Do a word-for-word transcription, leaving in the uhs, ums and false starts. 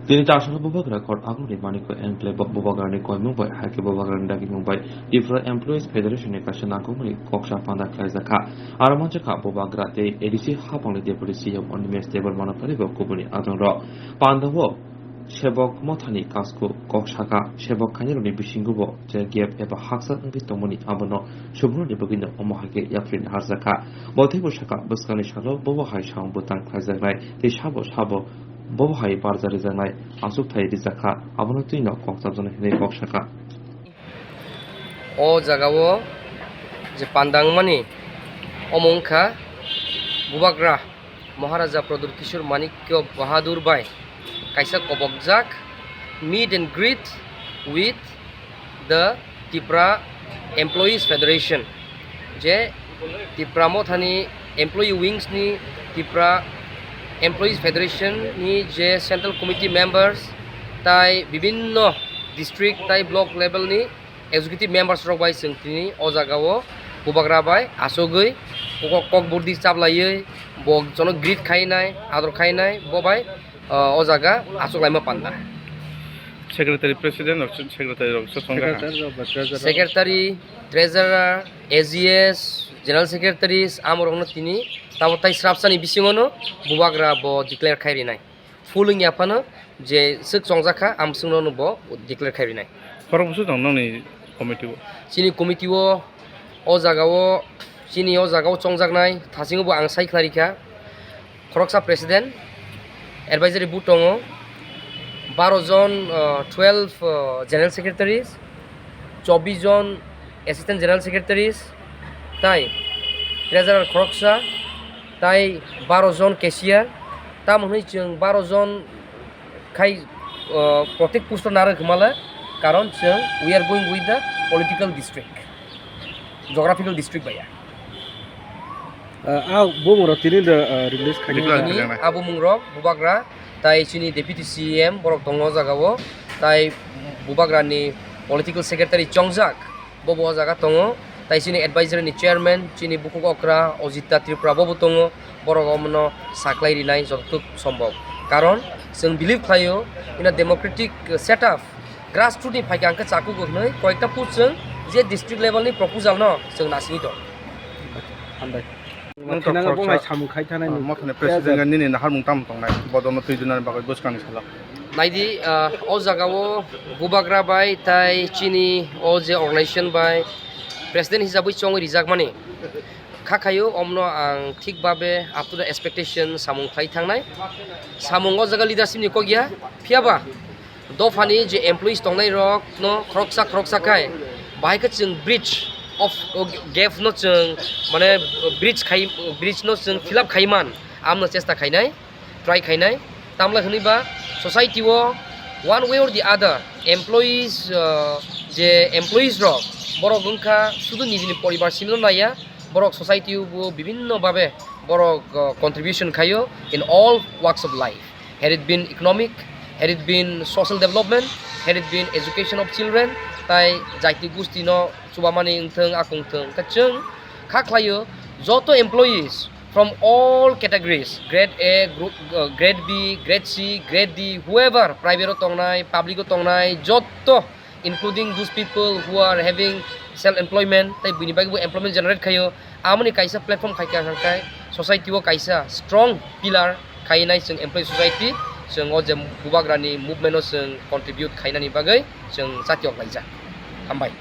Tini Chasana Bubagra Court agomni maniko enclave o Bubagrani koimung bai hai khe Bubagrani dagimung bai Tripura Employees Federation ni kaisa nangkukmani koksa panda khlaijakha. Aro manjakha Bubagra tei A D C hapangni Deputy C E M Animesh Debbarmano pharibo kubuni adongrok. Pandao Sebok Mothani kasku kok saka, sebok khainirokni bisingo bo je gap eba haksa wngwi tongmani abono subruni bagwino omo hai khe yapri naharjakha. Bo teibo saka, bwskangni salo bobo hai samung bwtang khlaijaknai tei sabo sabo bobo hai barja rijaknai achukthai rijakha, abono twino kok chapjaknai hinwi kok saka. O jagao je panda wngmani omo wngkha Bubagra Maharaja Pradyut Kishore Manikya Bahadur bai kaisa kobokjak meet and greet with the Tipra Employees Federation, je Tipra Mothani Employee Wings ni, Tipra Employees Federation ni je Central Committee members tai bibinno district tai block level ni executive members rok bai chwng tini o jagao Bubagra bai achugwi kok, kok burdi chaplaiwi bo jono greet khainai, ador khainai, bo bai, ah, o jaga achuklaima panda. Secretary, President rok, Secretary rok se tongjak ha? Secretary rok ba Treasurer rok. Secretary, Treasurer, A G S, General Secretaries, amorokno tini tabuk tai srapsani bisingono Bubagra bo declare khai rinai. Full wngya phano je swk chongjak kha, amswkno no bo declare khai rinai. Khorok bwswk tong nokni committee o? Chini committee o, o jaga o, chini o jaga o chongjaknai thasingo bo ang sai khnarikha. Khoroksa president, advisory board tongo, baro jon, uh, twelve, uh, general secretaries, chobbish jon assistant general secretaries, tai treasurer khoroksa, tai baro jon cashier, tamo hwnwi chwng baro jon khai, uh, protek post o narwk hwnmale, karon chwng we are going with the political district, geographical district baya. Ah, ah, bumung rok tini da, ah, release khai. Declare Tini khaijak nai. Abo mung rok Bubagra, tai chini Deputy C E M borok tongo o jaga o, tai Bubagra ni political secretary chongjak, bo bo o jaga tongo, tai chini advisory ni chairman, chini bukhuk okra Ojita Tripura bo bo tongo, borok omono saklai rinai jototuk sombok. Karon chwng believe khlaio, in a democratic setup, grassroot ni phaikha hwnkhe chakhugo hwnwi koyekta post chwng je district level ni proposal no chwng nasingwi tongo. Hambai. Nwng Mothani tongo khoroksa, samung khai thanai ah, nwng. Mothani president ga nini naharmung tamo tongnai, bodolno twi dunani bagwi bwskangni salo. Naidi, ah, o jaga o Bubagra bai tai chini o je organization bai president hisabwi chongwi rijakmani. Kha khaio, omno ang thik babe up to the expectation samung khlai thangnai. Samung o jaga leadership ni kok ya, phiya ba dophani je employees tongnai rok no khoroksa khoroksa khai bahai khe chwng bridge of gap no chwng mane bridge khai, bridge no chwng fill up khai man amno chesta khainai, try khainai. Tamle hwnwi ba society o one way or the other employees, uh, je employees rok borok wngkha sudu nijini poribar simi no naiya, borok society o bo bibinno babe borok, uh, contribution khaio in all walks of life. Had it been economic, had it been social development, had it been education of children, tai jaiti gusti no chubamani wngthung, akung thung. Kha chwng kha khlaio joto employees from all categories, grade A, group, uh, grade B, grade C, grade D, whoever, private o tongnai, public o tongnai, joto including those people who are having self employment, tai bini bagwi bo employment generate khaio, amoni kaisa platform khaikha hwnkhe society o kaisa strong pillar khainai chwng employee society, chwng o je Bubagrani movement o chwng contribute khainani bagwi chwng chati oklaijak. Hambai.